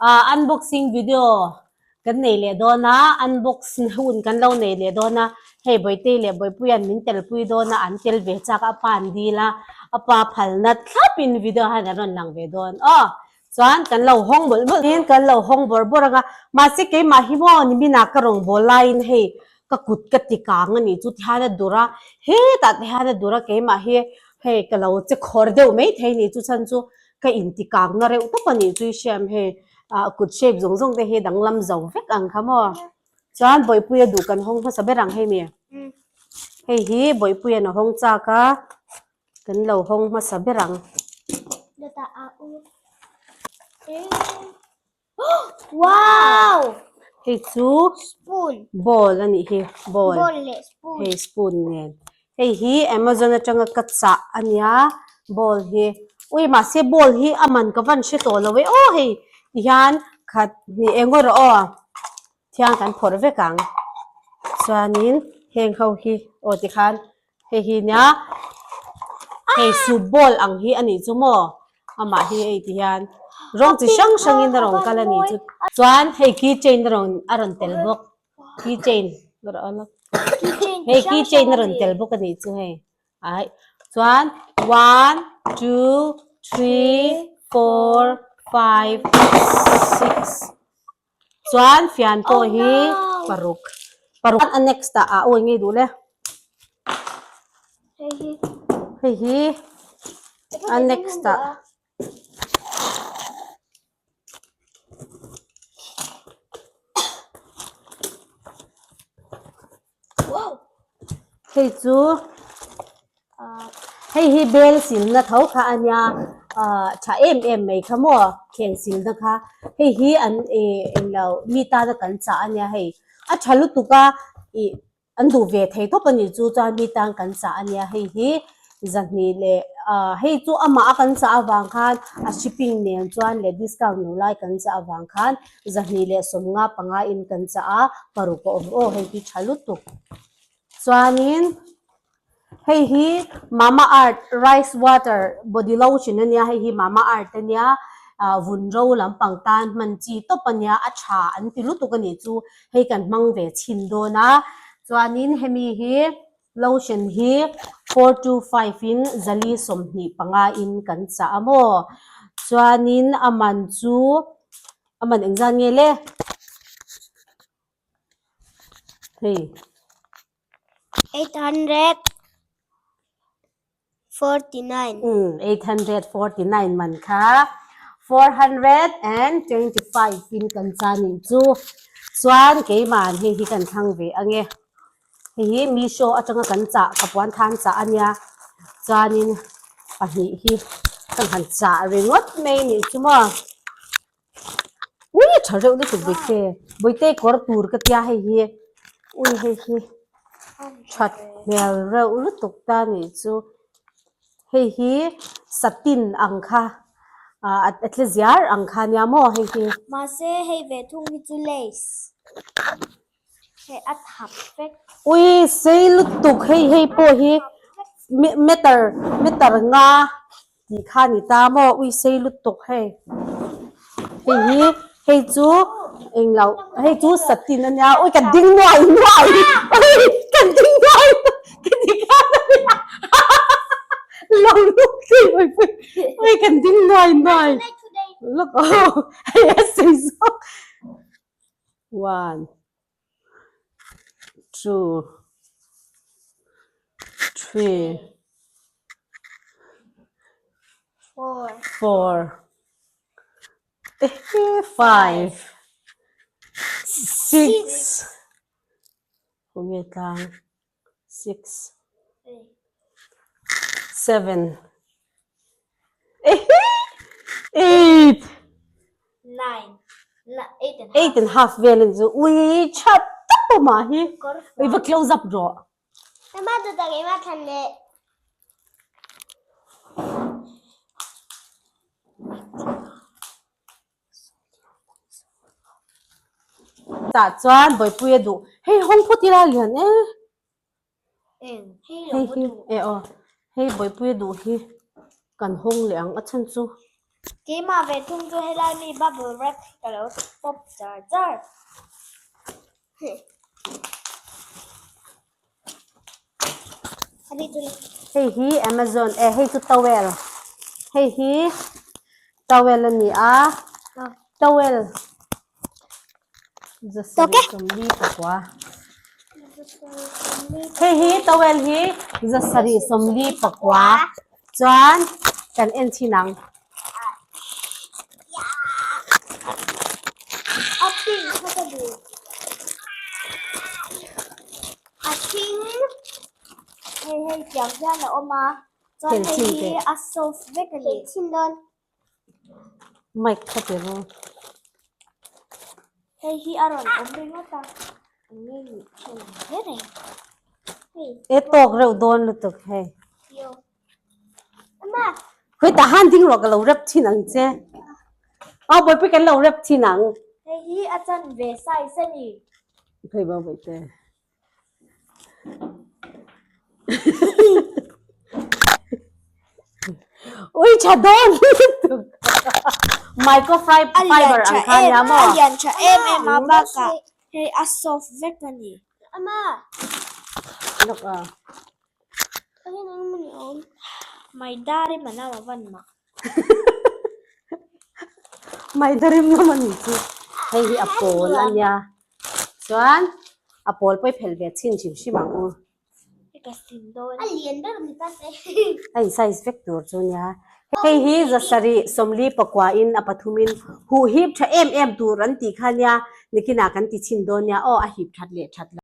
Ah unboxing video kan nei leh dawn a, unbox hun kan lo nei leh dawn a, hei Bawihtei leh Bawipuia'n min telpui dawn a, an tel ve chak a, a pa an dil a, a pa phalna thlapin video hian an rawn lang ve dawn aw. Chuan kan lo hawng mawlh mawlh in kan lo hawng bawrh bawrh ang a, mahse keimah hi maw niminah ka rawn bawl laiin hei ka kut ka ti kang a nih chu tihian a dur a, hetah te hian a dur a keimah hi hei ka lo che khawr deuh maithei a nih chu chhan chu ka inti kang na reuh tawp a nih chu i hriam hei ah kut shape zawng zawng te hi danglam zo vek ang kha maw chuan Bawihpuia duh kan hawng hmasa ber ang hei mi hei hi Bawihpuia'n a hawng chak a. Kan lo hawng hmasa ber ang. Wow! Hei chu spoon bowl a nih hi bowl. Bowl leh spoon. Hei spoon nen. Hei hi Amazon atanga ka chah a nia bowl hi. Ui mahse bowl hi a man ka van hre tawh lo e aw hei tihian khat hnih eng erawh aw thiang kan phawrh vek ang. Chuanin heng ho hi aw tikhan Hei hi nia hei soup bowl ang hi a nih chu maw amah hi hei ti hian rawng chi hrang hrang in a rawn kal a nih chu chuan hei key chain a rawn a rawn tel bawk key chain hei key chain a rawn tel bawk a nih chu hei ai chuan one two three four five six. Chuan fian pawh hi paruk paruk a next ah a awi ngei duh le hei hi a next ah Hei chu hei hi bel silna tho kha a nia ah tha em em mai kha maw thleng silna kha hei hi an ih englo mi tana kan chah a nia hei a tha lutuk a ih an duh ve thei tawp a nih chu chuan mi tan kan chah a nia hei hi zahnih leh ah hei chu amah a kan chah avang khan a shipping nen chuan leh discount lo lai kan chah avang khan zahnih leh sawmnga panga in kan chah a paruk a awm aw hei hi tha lutuk chuanin hei hi mama earth rice water body lotion ania hei hi mama earth ania ah vun ro lampang tan hman chi tawp ania a tha an ti lutuk anih chu hei kan hmang ve chhin dawn a chuanin hemi hi lotion hi 4 2 5 in zali 25 in kan chah a maw chuanin a man chu a man engzat nge le hei 849. Umm 849 man kha 425 in kan cha nih chu chuan keimah hei hi kan thlang ve ange hei hi Meesho atanga kan chah ka puan than chah ania chuanin pahnih hi ka han chah ringawt mai nih chu maw. Ui tha reuh lutuk Bawihte Bawihte kawr tur ka tia hei hi ui hei hi that hmel reuh lutuk ta nih chu hei hi satin ang kha ah a tle ziar ang kha nia maw hei hi. Mahse hei ve thung hi chu lace hei a thap vek. Ui sei lutuk hei hei pawh hi meter meter nga Tih kha ni ta maw ui sei lutuk hei hei hi hei chu englo hei chu satin a nia ui ka ding nuai nuai ui ka ding nuai ka ti khan a nia lo luk thei ui pui ui kan ding nuai nuai look oh hei a sei zawk one two three four five six khawnge tlang six seven eight eight and half vel a ni chu ui tha tawp a mah hi ui va close up rawh. Tah chuan Bawihpuia duh hei hawng phawt ila lian e hei hi e aw hei Bawihpuia duh hi kan hawng leh ang a chhan chu. Keimah ve thung chu helai mi bubble wrap hi ka lo pawp char char. Hei hi Amazon eh hei chu towel hei hi towel a ni a towel hei hi towel hi zasarih sawmli pakua chuan kan en chhin ang. A pink kha ka duh. A thing hei hei tiang hian a awm a chuan hei hi a soft vek a ni. Mic kha pe ru. Hei hi a rawn awm ringawt a eng nge nih hre lo hle reng. Hei. E tawk reuh dawn lutuk hei. Khawi tah han ding rawh ka lo rep thin ang che. Aw bawihpui kan lo rep thin ang. Hei hi a chan ve size a ni. Khawi bo bawihte. Ui tha dawn lutuk. Microfiber ang kha nia maw? A lian tha em em a bakah hei a soft vek a ni. Lawk a. Maida rim an a van mak. Maida rim ngam a ni chu. Hei hi a pawl a nia. Chuan a pawl pawh i phelh ve chhin hrim hrim ang u. Ka sin dawn. A lian ber mi ta se. A in size vek tur chu nia. Hei hi zasarih sawmli pakua in a pathumin huh hip tha em em tur an tih kha nia. Nikinah kan ti chhin dawn nia. Aw a hip that leh that lo.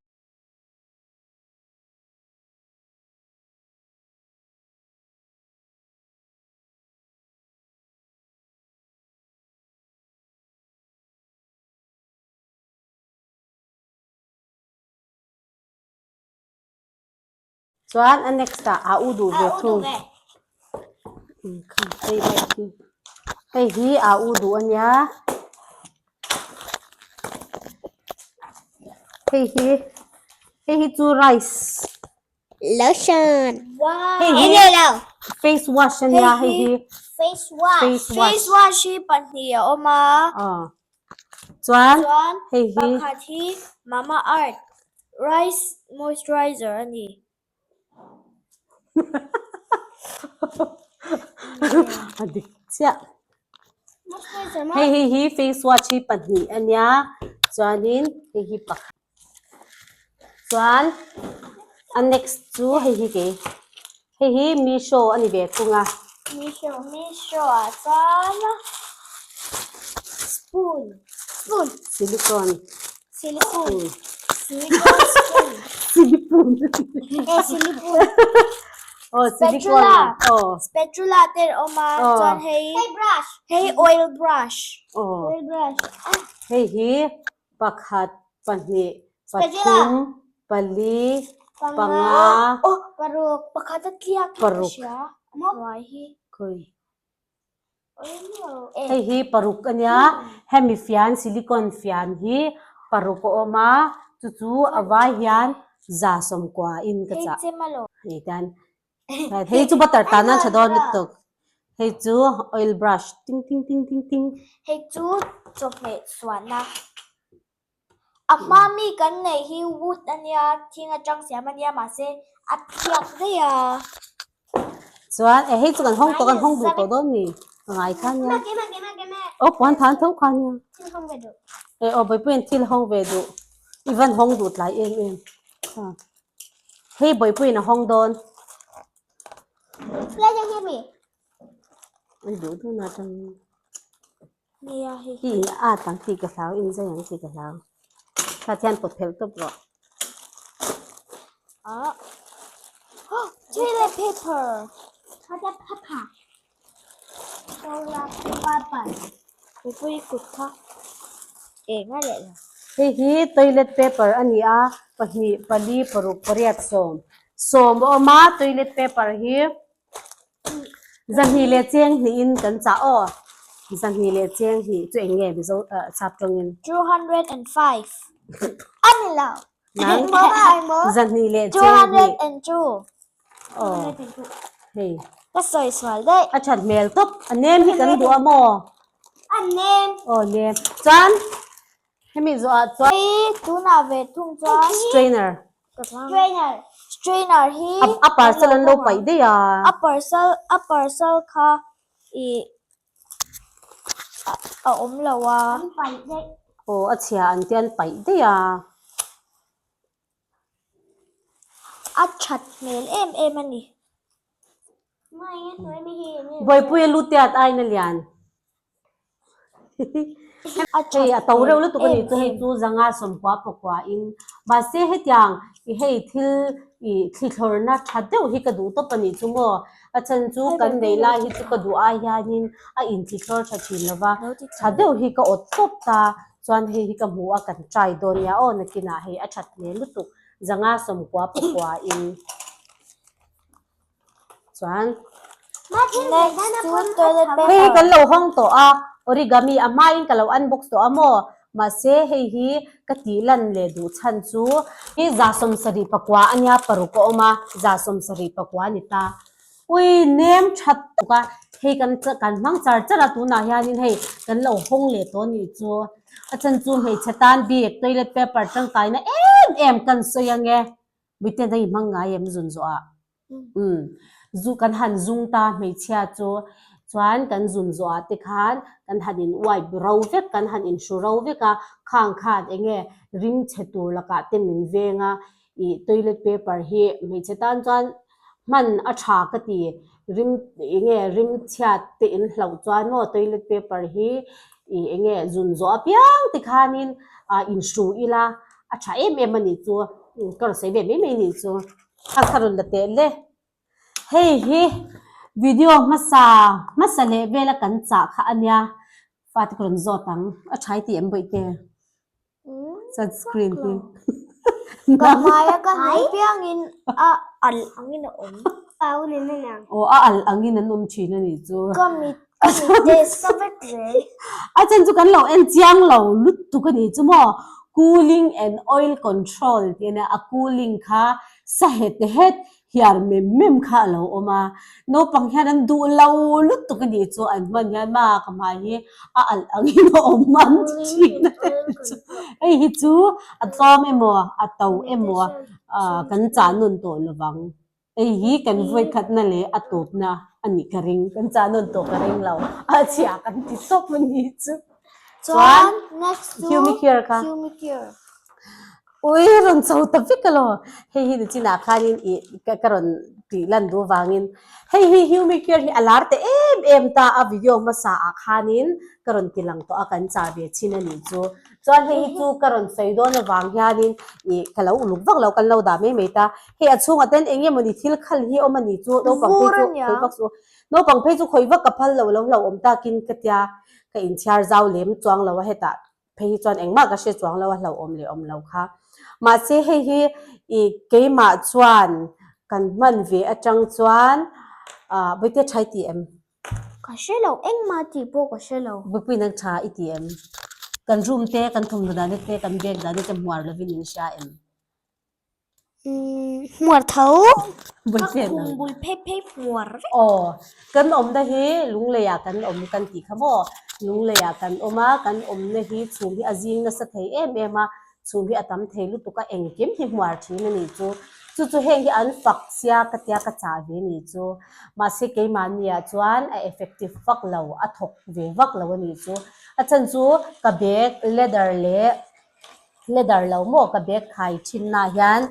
Chuan a next ah a u duh ve thung. Hei hi hei hi a u duh a nia. Hei hi hei hi chu rice. Lotion. Hei hi face wash a nia hei hi. Face wash. Face wash. Face wash hi pahnih a awm a. Aw. Chuan Chuan hei hi. Pakhat hi Mama Earth rice moisturizer a ni. A dik chiah. Hei hei hi face wash hi pahnih a nia chuanin hei hi pakhat chuan a next chu hei hi kei hei hi Meesho a ni ve thung a. Meesho Meesho ah chuan spoon spoon silicone silicone silicone spoon silipun eh silipun aw silicone aw spatula te an awm a chuan hei hei brush hei oil brush aw oil brush hei hi pakhat pahnih pathum pali panga aw paruk pakhat a tliak hi ka hria hnuai hi khawi Hei hi paruk a nia, hemi fian silicone fian hi paruk a awm a, chu chu a vai hian za sawmkua in ka chah. Hei tan hei chu butter tan a tha dawn lutuk, hei chu oil brush ting ting ting ting ting. Hei chu chawhmeh suahna A hma mi kan neih hi wood a nia, thing atang siam a nia mahse a thiak daih a. Chuan eh hei chu kan hawng tawh kan hawng duh tawh dawn ni ka ngai kha nia. Aw puan than tho kha nia. Eh aw Bawipuiin thil hawng ve duh i van hawng duh tlai em em. Hei Bawipuiin a hawng dawn. I duh duh na atangin. Nia hei hi in at ang tih ka hlau in zai ang tih ka hlau kha thian pawt phelh tawp rawh ah toilet paper toilet paper toilet paper mipui kut kha eng a leh lo hei hi toilet paper a ni a pahnih pali paruk pariat sawm sawm a awm a toilet paper hi. Zahnih leh cheng hnihin kan chah aw. Zahnih leh cheng hnih chu eng nge Mizo chhap tawngin? 205. A ni lo. Nang zahnih leh cheng hnih. 202. Aw hei. Ka sawi sual daih. A that hmel tawp. A nem hi kan duh a maw? A nem. Aw nem. Chuan hemi zawhah chuan. Hei tunah ve thung chuan. Strainer. Strainer. Strainer hi. A parcel an lo paih daih a. A parcel a parcel kha ih a awm lo a. An paih daih. Aw a chhia an tia an paih daih a. A that hmel em em a ni. Buaipuia lu tiat aiin a lian. Hei a to reuh lutuk a nih chu hei chu zanga sawmkua pakua in mahse hetiang i hei thil i thlithlawrna tha deuh hi ka duh tawp a nih chu maw a chhan chu kan neih lai hi chu ka duh ai hianin a inthlithlawr tha thin lo va tha deuh hi ka awt tawp ta Chuan hei hi ka hmu a kan try dawn nia aw nakinah hei a that hmel lutuk zanga sawmkua pakua in chuan hei hi kan lo hawng tawh a origami a hmain ka lo unbox tawh a maw mahse hei hi ka tih lan leh duh chhan chu hi za sawmsarih pakua ania paruk a awm a za sawmsarih pakua a ni ta. Ui nem that tuk a, hei kan kan hmang char char a tunah hianin hei kan lo hawng leh tawh anih chu. A chhan chu hmeichhe tan bik toilet paper tangkaina em em kan sawi ange. Miten hei hmang ngai em zun zawh ah. Umm zu kan han zung ta hmeichhia chu chuan kan zun zawh ah te khan kan han in wipe ro vek kan han in hru ro vek a khang khan enge ring chhe tur lakah te min veng a ih toilet paper hi hmeichhe tan chuan Hman a tha ka ti, rim enge rim chhiat te in hlauh chuan maw toilet paper hi ih enge zun zawh apiang te khanin ah in hru ila a tha em em a nih chu ka rawn sawi ve mai mai a nih chu. A kha rawn la teh le. Hei hi video hmasa hmasa leh vela kan chah kha a nia, fate ka rawn zawt ang, a tha i ti em bawihte? Sunscreen hi. Ka hmaia ka hmuh piangin a alh angin a awm. Aw a alh angin an awm thin a nih chu. Ka mit ka mit test ka vek zel. A chhan chu kan lo en chiang lo lutuk a nih chu maw. Cooling and oil control tih a nia, a cooling kha sa het het hiar mem mem kha a lo awm a, naupang hian an duh lo lutuk a nih chu an hman hian ma ka hmai hi a alh angin a awm an ti thin a chu hei hi chu a tlawm emaw a to emaw ah kan chah nawn tawh lovang hei hi kan vawi khatna leh a tawpna a nih ka ring kan chah nawn tawh ka ring lo a chhia kan ti tawp a nih chu chuan next chu humicare kha humicare. Ui rawn cho ta vek alo, hei hi nichinah khanin ih ka rawn tih lan duh vangin hei hi Humicare hi a lar ta em em ta a video hmasa ah khanin ka rawn ti lang tawh a kan chah ve chin a nih chu. Chuan hei hi chu ka rawn sawi dawn avang hianin ih ka lo uluk vak lo kan lo dah mai mai ta, hei a chhungah ten eng emawni thil khal hi awm a nih chu naupang phei chu khawi vak suh naupang phei chu khawi vak ka phal lo lo hlauhawm takin ka tia ka inchhiar zau lem chuang lo a hetah phei hi chuan engmah ka hre chuang lo a hlauhawm leh awm lo kha. Mahse hei hi ih keimah chuan kan hman ve atang chuan ah Bawihte tha i ti em? Ka hre lo, engmah tih pawh ka hre lo. Bawihpui nang tha i ti em? Kan room te, kan thawmhnaw dahna te, kan bag dahna te hmuar lovin in hria em? Hmuar tho. Ka khum bul phei phei hmuar vek. Aw, kan awmna hi Lungleiah kan awm kan tih kha maw? Lungleiah kan awm a, kan awmna hi chhum hi a zing nasa thei em em a, chhum hi a tam thei lutuk a, engkim hi hmuar thin a nih chu. Chu chu heng hi an fak sia ka tia ka chah ve nih chu. Mahse keimahniah chuan a effective vak lo, a thawk ve vak lo a nih chu. A chhan chu ka bag leather leh Leather lo maw ka bag khai thinna ah hian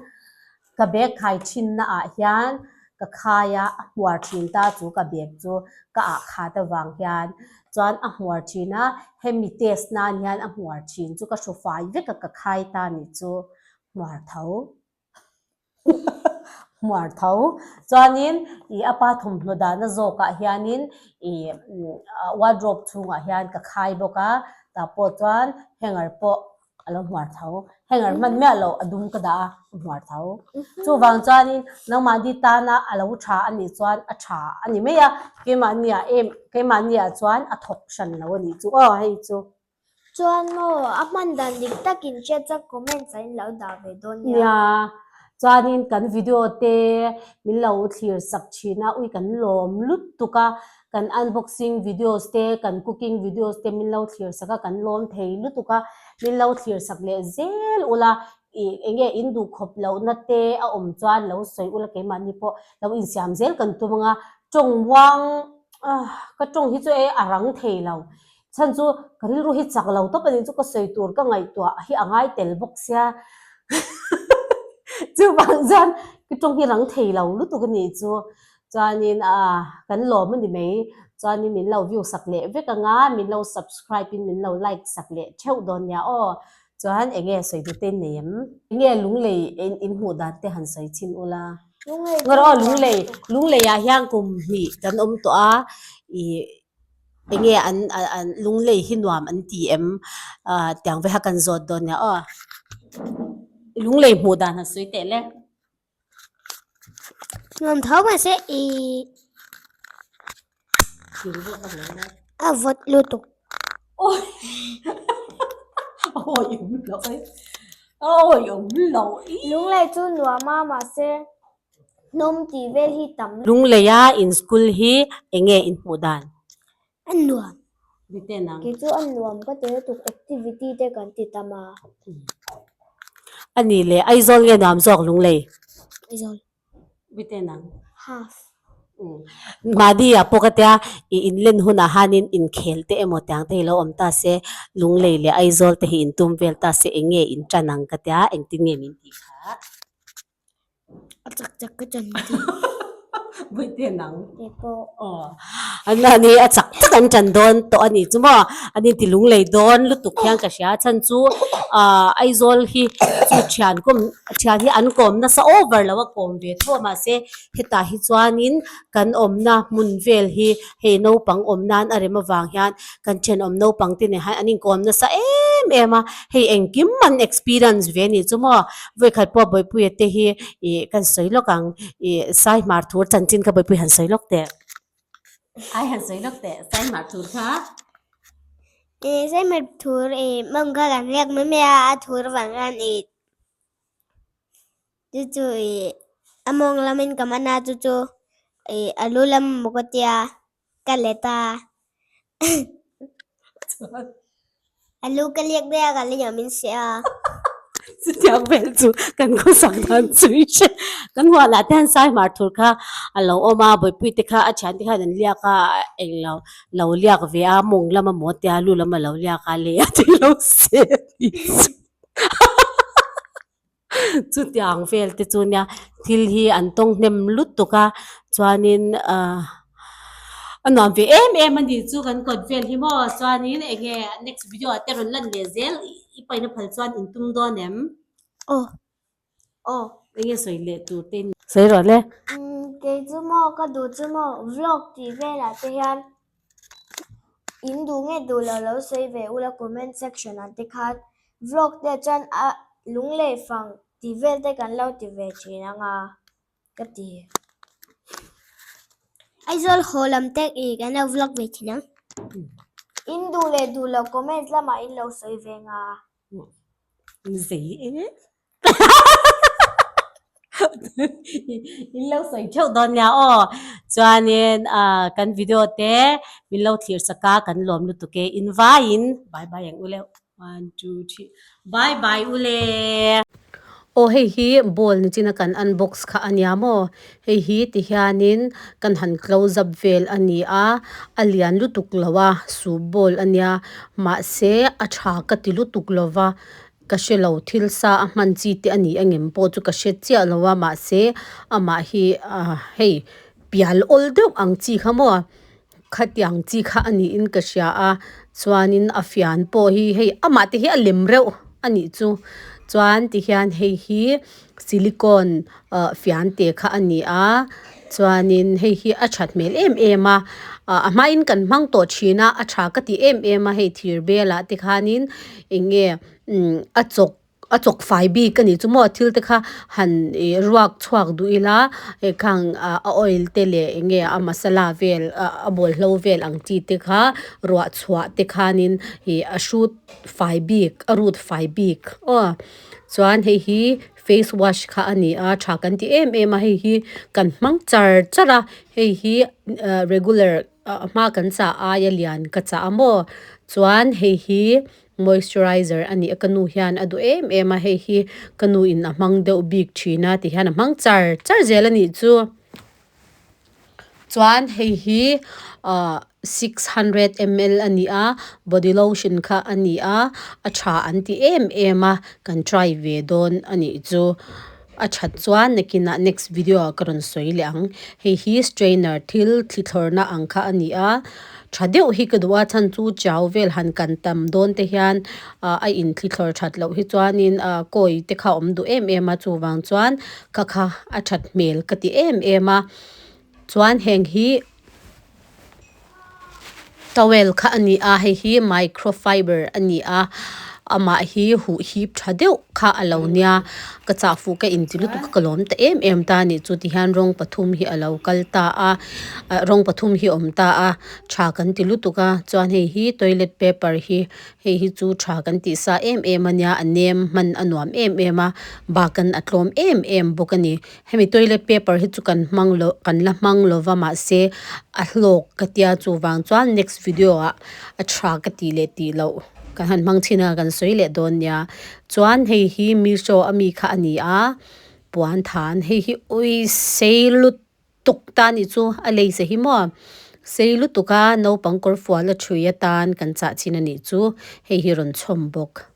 ka bag khai thinna ah hian ka khai a a hmuar thin ta chu ka bag chu ka ah khat avang hian chuan a hmuar thin a hemi test nan hian a hmuar thin chu ka hru fai vek a ka khai ta nih chu hmuar tho. Hmuar tho. Chuanin ih a pa thawmhnaw dahna zawkah hianin ih wardrobe chhungah hian ka khai bawk a, tah pawh chuan hanger pawh a lo hmuar tho. Hanger hman miah loh a dum ka dah a, a hmuar tho. Chuvang chuanin nangmahni tana a lo tha a nih chuan a tha a ni mai a, keimahniah em keimahniah chuan a thawk hran lo a nih chu aw hei chu. Chuan maw, a hman dan dik takin hriat chuan comments ah in lo dah ve dawn nia. Nia. Chuanin kan video te min lo thlir sak thin a, ui kan lawm lutuk a, kan unboxing videos te, kan cooking videos te min lo thlir sak a, kan lawm thei lutuk a, min lo thlir sak leh zel ula, ih eng nge in duh khawp lohna te a awm chuan lo sawi ula keimahni pawh lo insiam zel kan tum ang a, tawng muang ah ka tawng hi chu e a rang thei lo. Chhan chu ka rilru hi chak lo tawp a ni chu ka sawi tur ka ngaihtuah hi a ngai tel bawk sia chuvang chuan ka tawng hi rang thei lo lutuk a nih chu chuanin ah kan lawm a ni mai chuanin min lo view sak leh vek anga min lo subscribe in min lo like sak leh theuh dawn nia aw chuan eng nge sawi duh te in nei em? Eng nge lunglei in hmuh dan te han sawi chhin ula Lunglei aw lunglei lunglei ah hian kum hnih kan awm tawh a ih Enge an an lunglei hi nuam an ti em? Ah tiang veha kan zawt dawn nia aw. Lunglei hmuh dan han sawi teh le. Nuam tho mahse i a vawt lutuk. Awi awi awm lo e awi awm lo i. Lunglei chu nuam a mahse Hnawm tih vel hi tam. Lungleia in school hi enge in hmuh dan? A nuam. Miten ang. Kei chu a nuam ka ti lutuk activity te kan ti tam a. A ni le Aizawl nge nuam zawk Lunglei? Aizawl. Miten ang. Half. Mahni ah pawh ka tia i inlen hunah hanin inkhel te emaw tiang te hi lo awm ta se Lunglei leh Aizawl te hi in tum vel ta se enge in tan ang ka tia engtin nge min tih kha? A chak chak ka chan ti. Vawi nang. Kei pawh. Aw. An ani a chak chak an chan dawn tawh a nih chu maw. An inti lunglei dawn lutuk hian ka hria. A chhan chu ah Aizawl hi chu thian kawm thian hi an kawm nasa over lo a kawm ve tho a mahse hetah hi chuanin kan awmna hmun vel hi hei naupang awm nan a rem avang hian kan thenawm naupang te nen hian an inkawm nasa em em a hei engkim an experience ve a nih chu maw vawikhat pawh Bawipuia te hi ih kan sawi lawk ang ih Saihmar thur chanchin kha Bawipuia han sawi lawk teh ai han sawi lawk teh Saihmar thur kha. Ih Saihmar thur ih mawng kha kan riak mai mai a a thur vang khan ih Chu chu ih a mawng lamin ka man a chu chu ih a lu lam maw ka tia ka let a a lu ka liak daih a ka la yawm in seh a. Chutiang vel chu kan khawsak dan chu i hre kan huanah te hian Saihmar thur kha a lo awm a Bawipuii te kha a thiante khan an liak a englo lo liak ve a mawng lama maw tia lu lama lo liak a lei a tui lo seh a tih chu. Chutiang vel te chu nia thil hi an tawng hnem lutuk a chuanin ahh a nuam ve em em a ni chu kan kawt vel hi maw chuanin eng nge next video ah te rawn lan leh zel i paina phal chuan in tum dawn em? Aw. Aw eng nge sawi leh tur te sawi rawh le. Umm kei chu maw ka duh chu maw vlog tih velah te hian In duh nge duh lo lo sawi ve ula comment section ah te khan vlog te chuan a lunglei fang tih vel te kan lo ti ve thin ang a ka ti. Aizawl haw lam te i kan lo vlog ve thin ang. In duh leh duh lo comment lamah in lo sawi ve nga. Zei e. In lo sawi theuh dawn nia aw. Chuanin ah kan video te min lo thlir sak a kan lawm lutuk e. In vaiin bye bye ang u le. One two three bye bye u le. Aw hei hi ball ni chin a kan unbox kha a nia maw. Hei hi ti hianin kan han close up vel a ni a, a lian lutuk lo a soup bowl a nia mahse a tha ka ti lutuk lo va. Ka hre lo, thil sa a hman chi te a ni angem pawh chu ka hre chiah lo a, mahse amah hi ah hei pial awl deuh ang chi kha maw khatiang chi kha a niin ka hria a, chuanin a fian pawh hi hei amah te hi a lem reuh a nih chu, chuan tihian hei hi silicone ah fian te kha a ni a, chuanin hei hi a that hmel em em a, ah a hmain kan hmang tawh thin a, a tha ka ti em em a hei thir belah te khanin eng nge umm a chawk. a chawk fai bik a nih chu maw thil te kha han ih ruak chhuak duh ila hei khang ah a oil te leh eng nge a masala vel ah a bawlhlo vel ang chi te kha ruah chhuah te khanin ih a hrut fai bik a rut fai bik aw chuan hei hi face wash kha a ni a tha kan ti em em a hei hi kan hmang char char a hei hi ah regular a hma kan chah aia lian ka chah a maw chuan hei hi. Moisturizer a nih a ka nu hian a duh em em a hei hi ka nu in a hmang deuh bik thin a ti hian a hmang char char zel a nih chu. Chuan hei hi ahh 600 ml a ni a body lotion kha a ni a a tha an ti em em a kan try ve dawn a nih chu. A that chuan nakinah next video ah ka rawn sawi leh ang. Hei hi strainer thil thli thlawrna ang kha a ni a, tha deuh hi ka duh a chhan chu chau vel han kan tam dawn te hian ah a in thli thlawr that loh hi chuanin ah kawi te kha a awm duh em em a chuvang chuan kha kha a that hmel ka ti em em a chuan heng hi. Towel kha a ni a, hei hi microfiber a ni a, amah hi huh hip tha deuh kha a lo nia, ka chah fuh ka inti lutuk a ka lawm ta em em ta a nih chu tihian rawng pathum hi a lo kal ta a, ah rawng pathum hi a awm ta a, tha kan ti lutuk a, chuan hei hi toilet paper hi hei hi chu tha kan tih sa em em a nia, a nem hman a nuam em em a, bakan a tlawm em em bawk a ni. Hemi toilet paper hi chu kan hmang lo kan la hmang lo va mahse a hlawk ka tia chuvang chuan next video ah a tha ka tih leh tih loh kan han hmang chhin a kan sawi leh dawn nia chuan hei hi Meesho ami kha a ni a puan than hei hi ui sei lutuk ta nih chu a lei che hi maw sei lutuk a naupang kawr fual a thui atan kan chah chhin a nih chu hei hi rawn chhawm bawk.